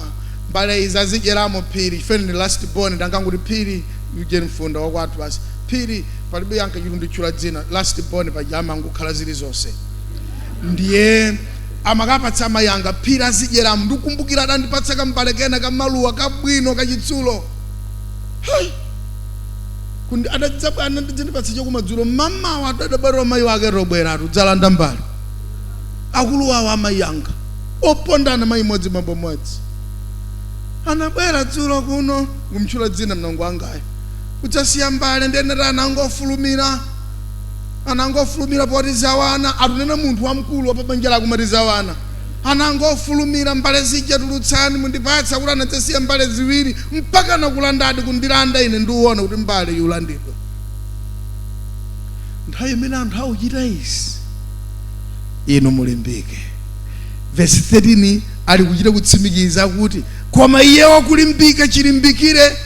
mbale izi azidyeramo phiri. Ifeni ndi last born, ndanganguti phiri uje mfunda wakwathu basi. Phiri palibe yanka chilunditchula dzina last born paja amangokhala zilizonse. Ndiye amakapatsa amayi anga phiri azidyeramo. Ndikukumbukira adandipatsa kambale kena kamaluwa kabwino kachitsulo. Hey! Kundi adadzabwana ndidzindipatsa chakumadzulo mamawa adadabwera mayi wake robwera tudzalanda mbale. Akulu awo amayi anga opondana mayi modzi mambo modzi anabwera dzulo kuno kumtchula dzina mlongo wangayo kudzasiya mbale. Ndiyenera anangofulumira poti zawana atunena munthu wamkulu wapabanja lako mati zawana anangofulumira mbale zija tulutsani mundipatsa kuti anadzasiya mbale ziwiri mpaka nakulandadi kundilanda ine ndiuona kuti mbale yulandidwa. Nthawi imene anthu akuchita izi inu mulimbike. Verse 13 ali kuchita kutsimikiza kuti koma iye wakulimbika chilimbikire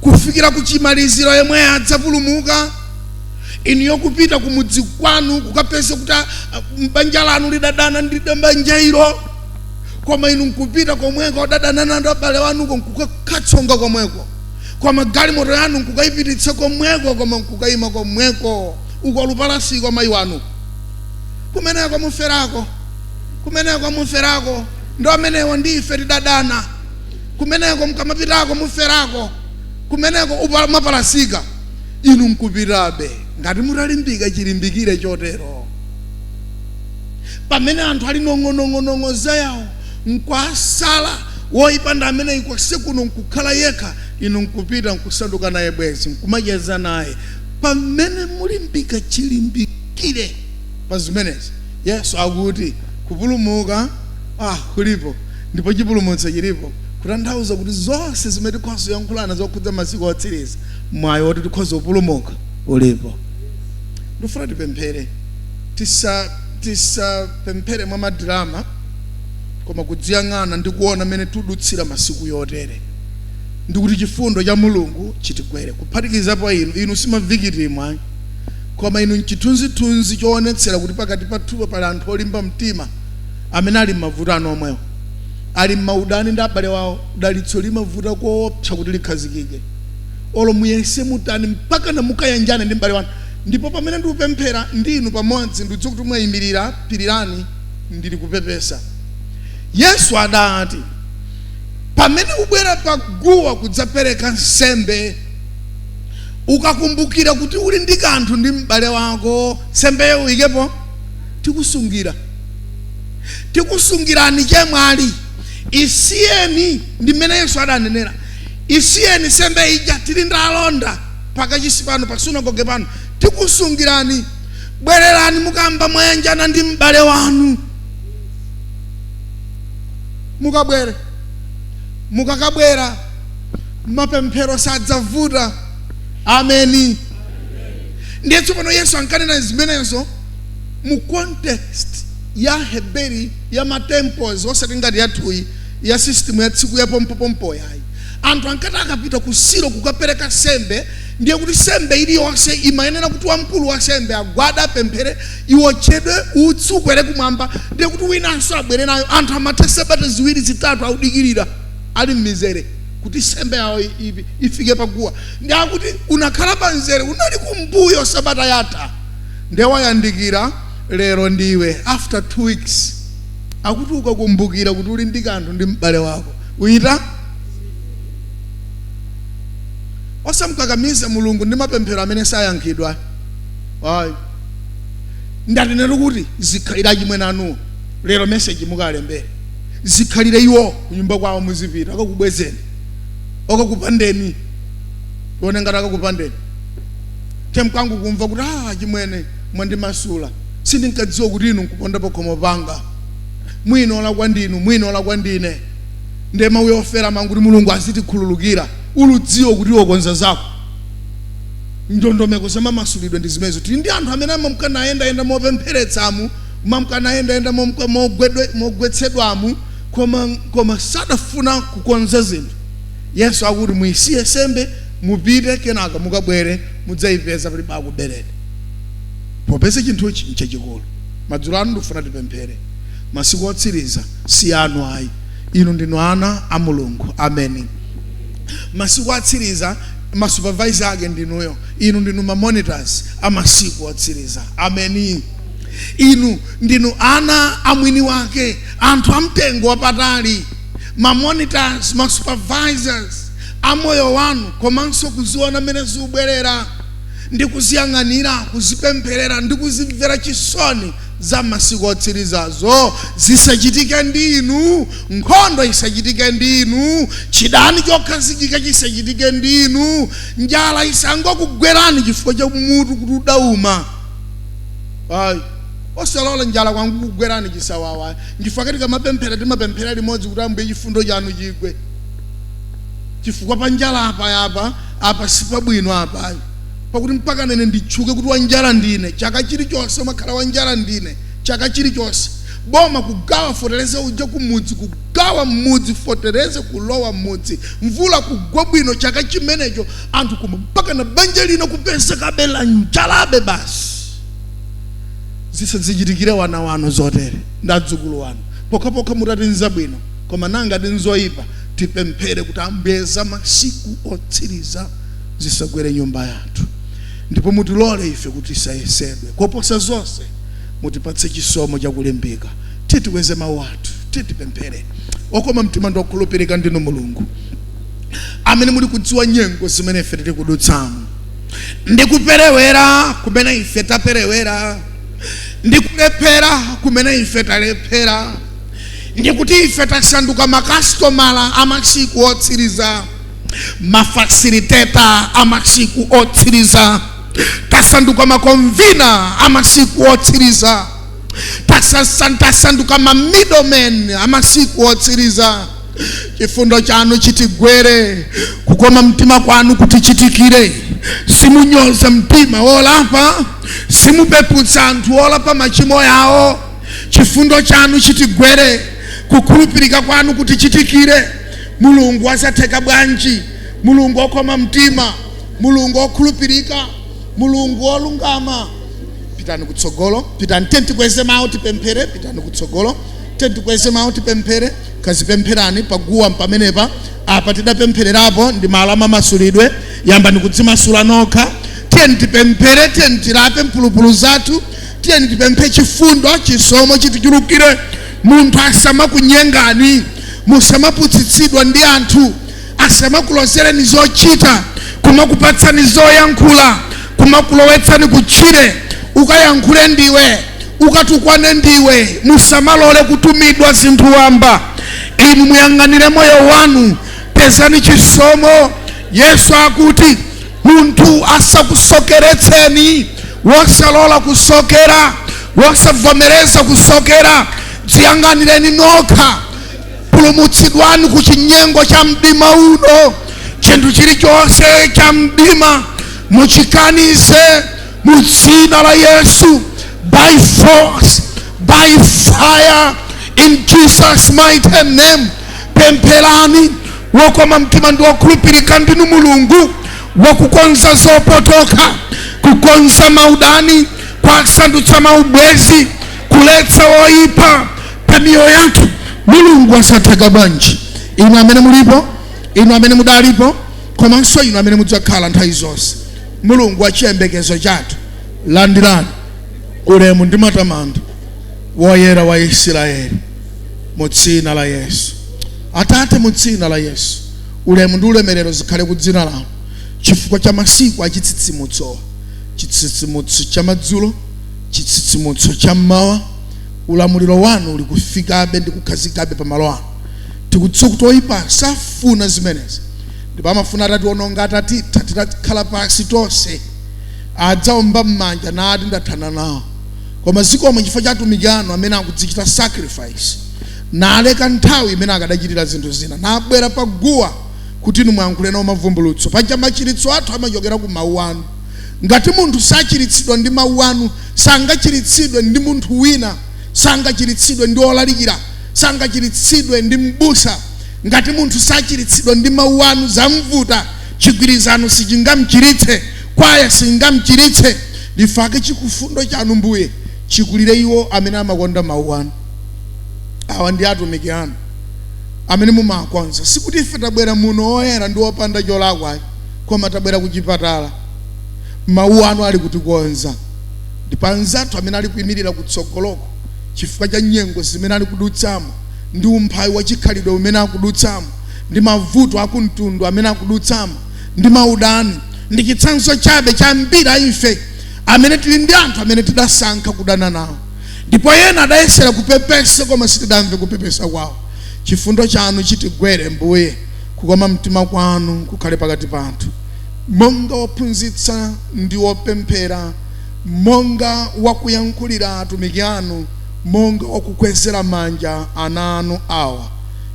kufikira kuchimaliziro yemwe adzapulumuka. Inu yokupita kumudzi kwanu kukapeza kuti banja lanu lidadana ndi banja ilo, koma inu nkupita komweko odadana nando abale wanuko nkukakhatsonga komweko, koma galimoto yanu nkukayipititsa komweko, koma nkukayima komweko uko lupalasiko mayi wanu kumeneko muferako, kumeneko muferako ndo amenewo ndife tidadana kumeneko mkamapitako muferako kumeneko mapalasika inu nkupitabe. Ngati mutalimbika chilimbikire chotero pamene anthu ali nong'onong'onong'o zayawo nkwasala woyipanda amene ikwase kuno nkukhala yekha, inu nkupita nkusanduka naye bwezi nkumacheza naye. Pamene mulimbika chilimbikire pa zimenezi Yesu akuti kupulumuka kulipo ndipo chipulumutso chilipo, kutanthauza kuti zonse zimene tikhoza kuyankhulana zokhudza masiku otsiriza mwayi woti tikhoza kupulumuka ulipo. Ndifuna tipemphere, tisapemphere mwa madrama, koma kudziyang'ana ndi kuona mmene tudutsira masiku yotere ndikuti chifundo cha Mulungu chitigwere kuphatikizapo inu. Inu simavikitimu ayi, koma inu nchithunzithunzi choonetsera kuti pakati pathupa pali anthu olimba mtima amene ali m'mavuto anu omwewo, ali m'maudani ndi abale wawo. Dalitso limavuta koopsa kuti likhazikike olo muyese mutani mpaka namukayanjane ndi m'bale wanu. Ndipo pamene ndikupemphera ndinu pamodzi ndidziwa kuti mwayimirira, pirirani, ndili kupepesa. Yesu adati pamene ubwera paguwa kudzapereka nsembe, ukakumbukira kuti uli ndi kanthu ndi m'bale wako, nsembeyo uyikepo. Tikusungirani chemwali, isiyeni. Ndi mmene Yesu adanenera, isiyeni nsembe ija, tili ndi alonda pakachisi pano pa sunagoge pano, tikusungirani. Bwererani mukamba mwayanjana ndi m'bale wanu, mukabwere. Mukakabwera mapemphero sadzavuta. Ameni. Ndiye tsopano Yesu ankanena zimenezo mu context ya Heberi ya matemples, osati ngati yathuyi ya system ya tsiku ya pompopompo yayi. Anthu ankati akapita ku Silo kukapereka sembe, ndiye kuti sembe iliyonse imayenera kuti wamkulu wa sembe agwada apemphere, iwotchedwe, utsi ukwere kumwamba, ndiye kuti winanso abwere nayo. Anthu amatha sabata ziwiri zitatu audikirira ali m'mizere kuti sembe yawo ifike paguwa. Ndi akuti unakhala pa mzere unali kumbuyo sabata yatha, ndiye wayandikira lero ndiwe after 2 weeks. Akuti ukakumbukira kuti uli ndi kanthu ndi m'bale wako uyita, osamkakamiza Mulungu ndi mapemphero amene sayankhidwa. Ayi, ndatinero kuti zikhalira chimwene anuwo lero message mukalembere, zikhalire iwo kunyumba kwawo, muzipita akakubwezeni, akakupandeni, tione ngati akakupandeni. Temkangu kumva kuti chimwene mwandimasula, sindinkadziwa kuti inu nkuponda pakhomo panga, mwinola kwa ndinu, mwinola kwa ndine. Ndiye mawu ofera mangu kuti Mulungu azitikhululukira. Uludziwa kuti iwo konza zako ndondomeko zamamasulidwe ndi zimenezo. Tili ndi anthu amene amamkana ayendayenda mopempheretsamu, mamkana ayendayenda mogwetsedwamu, koma sadafuna kukonza zinthu. Yesu akuti muyisiye sembe mupite, kenaka mukabwere mudzayipeza palibe akubereni, popeza chinthuchi nchachikulu. Madzulo ano ndikufuna tipemphere. Masiku otsiriza si anu ayi, inu ndinu ana a Mulungu. Ameni. Masiku otsiriza, masupervisor ake ndinuyo. Inu ndinu mamonitors a masiku otsiriza. Ameni. Inu ndinu ana a mwini wake, anthu amtengo wapatali, mamonitors, masupervisors a moyo wanu, komanso kuziona mmene zikubwerera ndi kuziyang'anira, kuzipempherera ndi kuzimvera chisoni za masiku otsirizazo. Zisachitike ndi inu, nkhondo isachitike ndi inu, chidani chokhazikika chisachitike ndi inu, njala isangokugwerani chifukwa cha mutu kuti udauma. Ayi, osalola njala kwangu kugwerani chisawawa. Chifukwa kati kamapemphera, timapemphera limodzi kuti, "Ambuye, chifundo chanu chigwe," chifukwa pa njala apa, yapa apa sipabwino apayi, pakuti mpaka nene nditchuke kuti wanjala ndine. Chaka chilichonse umakhala wanjala ndine, chaka chilichonse boma kugawa fotereza uja kumudzi, kugawa mmudzi fotereze, kulowa mmudzi, mvula kugwa bwino chaka chimenecho, anthu kuma mpaka na banja lino kupezekabe la njalabe basi. Zisazichitikire wana wanu zotere ndi adzukulu wanu, pokhapokha mutati nzabwino. Koma nanga ndi nzoyipa. Tipemphere kuti, "Ambuye, za masiku otsiriza zisagwere nyumba yathu, ndipo mutilole ife kuti tisayesedwe. Koposa zonse, mutipatse chisomo chakulimbika." Titikweze mawu athu, titipemphere. Okoma mtima ndi okhulupirika ndinu Mulungu amene muli kudziwa nyengo zimene ife tili kudutsamo, ndi kuperewera kumene ife taperewera, ndi kulephera kumene ife talephera, ndi kuti ife tasanduka makasitomala a masiku otsiriza, mafacilitator a masiku otsiriza, tasanduka maconvener a masiku otsiriza, tasanduka ma middlemen a masiku otsiriza. Chifundo chanu chitigwere, kukoma mtima kwanu kutichitikire. Simunyoza mtima wolapa, simupeputsa anthu olapa machimo yawo. Chifundo chanu chitigwere, kukhulupirika kwanu kutichitikire. Mulungu azatheka bwanji? Mulungu okoma mtima, Mulungu okhulupirika, Mulungu wolungama. Pitani kutsogolo, pitani. Tentikweze mawu, tipemphere. Pitani kutsogolo, tentikweze mawu, tipemphere. Kazipempherani paguwa pamenepa. Apa tidapemphererapo ndi malo amamasulidwe. Yambani kudzimasula nokha. Tiyeni tipemphere, tiyeni tilape mphulupulu zathu, tiyeni tipemphe chifundo, chisomo chitichulukire. Munthu asamakunyengani, musamaputsitsidwa ndi anthu, asamakulozereni zochita, kumakupatsani zoyankhula, kumakulowetsani kutchire, ukayankhule ndiwe, ukatukwane ndiwe. Musamalole kutumidwa zinthu wamba. Inu muyang'anire moyo wanu, pezani chisomo. Yesu akuti munthu asakusokeretseni. Wosalola kusokera, wosavomereza kusokera. Dziyang'anireni nokha, pulumutsidwani ku chinyengo cha mdima uno. Chinthu chilichonse cha mdima muchikanize mu dzina la Yesu, by force, by fire, in Jesus' mighty name. Pempherani. Wokoma mtima ndi wokhulupirika ndinu Mulungu, wakukonza zopotoka, kukonza maudani, kwasandutsa maubwezi, kuletsa woyipa pa miyoyo yathu. Mulungu asatheka bwanji? Inu amene mulipo, inu amene mudalipo, komanso inu amene mudzakhala nthawi zonse, Mulungu wa chiyembekezo chathu, landirani ulemu ndi matamando, Woyera wa Israeli, mu dzina la Yesu. Atate, mu dzina la Yesu, ulemu ndi ulemerero zikhale ku dzina lanu chifukwa cha masiku achitsitsimutso, chitsitsimutso cha madzulo, chitsitsimutso cha mmawa. Ulamuliro wanu uli kufikabe ndi kukhazikabe pamalo anu. Tikudziwa kuti oyipa safuna zimenezi, ndipo amafuna atationonga, atatitha, titakhala pansi tonse, adzaomba m'manja nati, "Ndathana nawo." Koma zikomo chifukwa cha atumiki anu amene akudzichita sacrifice, naleka nthawi imene akadachitira zinthu zina, nabwera paguwa kuti inu muyankhule nawo mavumbulutso. Paja machiritso athu amachokera ku mawu anu. Ngati munthu sachiritsidwa ndi mawu anu, sangachiritsidwe ndi munthu wina, sangachiritsidwe ndi olalikira, sangachiritsidwe ndi mbusa. Ngati munthu sachiritsidwa ndi mawu anu, zamvuta. Chigwirizano sichingamchiritse, kwaya singamchiritse. Ndifake chikufundo chanu, Mbuye, chikulire iwo amene amakonda mawu anu. Awa ndi atumiki anu amene mumakonza. Sikuti ife tabwera muno oyera ndi opanda cholakwa, koma tabwera kuchipatala. Mawu anu ali kutikonza, ndipo anzathu amene ali kuyimirira kutsogoloko chifukwa cha nyengo zimene ali kudutsamo, ndi umphawi wa chikhalidwe umene akudutsamo, ndi mavuto akumtundu amene akudutsamo, ndi maudani, ndi chitsanzo chabe cha mbiri a ife amene tili ndi anthu amene tidasankha kudana nawo, ndipo ena adayesera kupepesa koma sitidamve kupepesa kwawo. Chifundo chanu chitigwere, Mbuye. Kukoma mtima kwanu kukhale pakati pathu, monga wophunzitsa ndi wopemphera, monga wakuyankhulira atumiki anu, monga wakukwezera manja ana anu awa.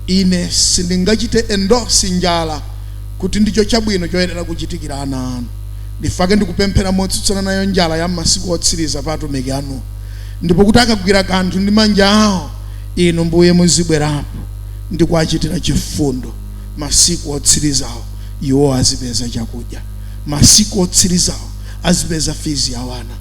Ine sindingachite endorse njala kuti ndicho chabwino choyenera kuchitikira ana anu. Ndifake ndikupemphera motsutsana nayo njala ya masiku otsiriza pa atumiki anu, ndipo kuti akagwira kanthu ndi manja awo, inu Mbuye muzibwerapo ndi kuachitira chifundo. Masiku otsirizawo iwo azipeza chakudya, masiku otsirizawo azipeza fees ya wana,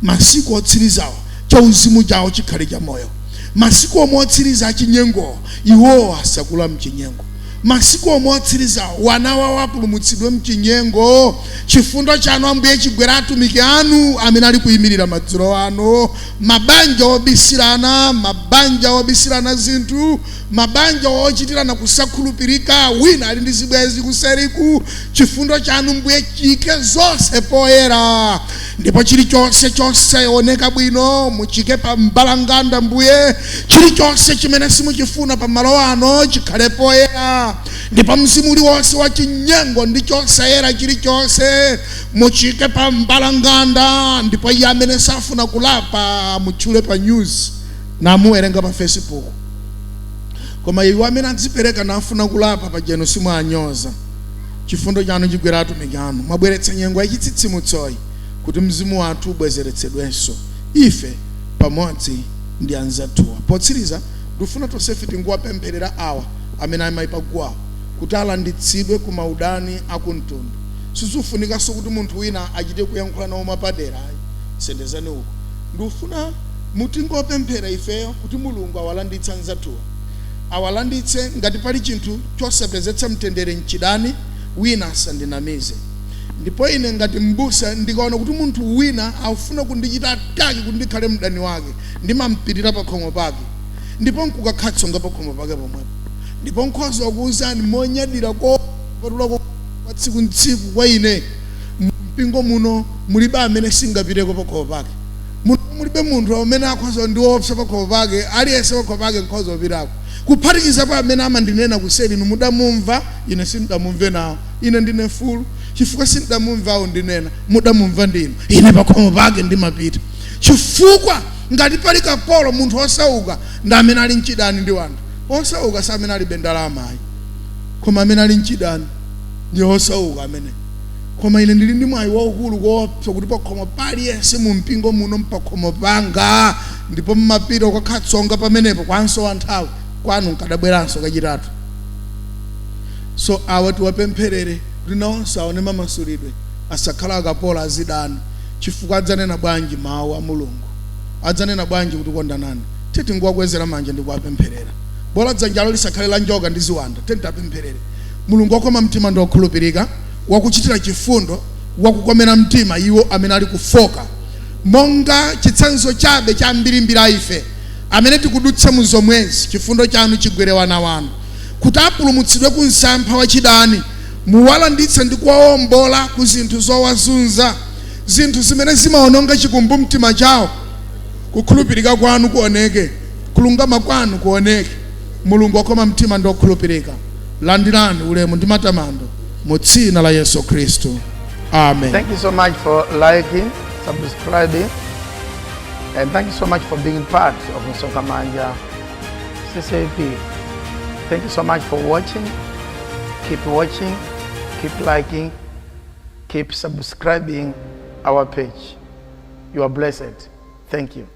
masiku otsirizawo chauzimu chawo chikhale cha moyo, masiku omwe otsiriza achinyengowo iwowo asakula mchinyengo, masiku omwe otsirizawo wana wawo apulumutsidwe mchinyengo. Chifundo chanu, Ambuye, chigwera atumiki anu amene ali kuyimirira madzulo ano. Mabanja obisirana, mabanja obisirana zinthu, mabanja ochitirana kusakhulupirika, wina ali ndi zibwenzi kuseriku. Chifundo chanu, Mbuye, chike zonse poyera, ndipo chilichonse chosaoneka bwino muchike pa mbalanganda. Mbuye, chilichonse chimene simuchifuna pa malo ano chikhale poyera, ndipo mzimu uliwonse wa chinyengo ndi chosayera chilichonse muchike pa mbalanganda. Ndipo iye amene safuna kulapa mutchule pa news namuwerenga pa Facebook, koma iwo amene adzipereka nafuna kulapa, pajeno simwanyoza. Chifundo chanu chigwera atumiki anu. Mwabweretsa nyengo yachitsitsimutsoyi kuti mzimu wathu ubwezeretsedwenso, ife pamodzi ndi anzathuwa. Potsiriza, ndikufuna tonsefe tinguwapempherera awa amene amayi paguwawo kuti alanditsidwe ku maudani akumtundu. Sizifunikanso kuti munthu wina achite kuyankhula nawo mwapadera, ayi. Sendezani uko. Ndikufuna mutingopemphera ifeyo kuti Mulungu awalanditse anzathuwa, awalanditse. Ngati pali chinthu chosapezetsa mtendere mchidani, wina asandinamize. Ndipo ine ngati mbusa, ndikaona kuti munthu wina afuna kundichita attack kuti ndikhale mdani wake, ndimampitira pa khomo pake ndipo nkukakhatsonga pa khomo pake pomwepo. Ndipo nkhoza wakuwuzani monyadira kopatula kwa tsiku ntsiku, kwa ine mpingo muno mulibe amene singapiteko pa khomo pake. Muno mulibe munthu amene akhoza ndiopsa pa khomo pake. Aliyense pa khomo pake nkhoza kupitako, kuphatikizapo amene amandinena kuseri. Inu mudamumva, ine sindamumve nawo. Ine ndine fulu chifukwa sindamumva awo ndinena. Mudamumva ndinu. Ine pa khomo pake ndimapita, chifukwa ngati pali kapolo, munthu osauka ndi amene ali mchidani ndi wanthu. Osauka si amene alibe ndalama, ayi, koma amene ali mchidani ndi osauka amene. Koma ine ndili ndi mwayi waukulu koopsa kuti pakhomo paliyense mu mpingo muno mpakhomo panga, ndipo mmapita kukakhatsonga pamenepo kwanso wa nthawi kwanu nkadabweranso kachitatu. So awa tiwapempherere kuti nawonso aone mamasulidwe, asakhala akapolo azidani. Chifukwa adzanena bwanji mawu a Mulungu? Adzanena bwanji kuti kondanani? Titinguwakwezera manja ndi kuwapempherera. Bola dzanjalo lisakhale la njoka ndi ziwanda. Tentapempherere. Mulungu wakoma mtima ndi wokhulupirika, wakuchitira chifundo, wakukomera mtima iwo amene ali kufoka, monga chitsanzo chabe cha mbirimbiri a ife amene tikudutsa mu zomwezi, chifundo chanu chigwere wana wanu kuti apulumutsidwe ku msampha wachidani. Muwalanditse ndi kuwawombola ku zinthu zowazunza, zinthu zimene zimaononga chikumbumtima chawo. Kukhulupirika kwanu kuoneke, kulungama kwanu kuoneke. Mulungu wakoma mtima ndi wokhulupirika, landirani ulemu ndi matamando mu dzina la Yesu Khristu, amen. Thank you so much for liking, subscribing, and thank you so much for being part of Msonkhamanja CCAP. Thank you so much for watching. Keep watching, keep liking, keep subscribing our page. You are blessed. Thank you.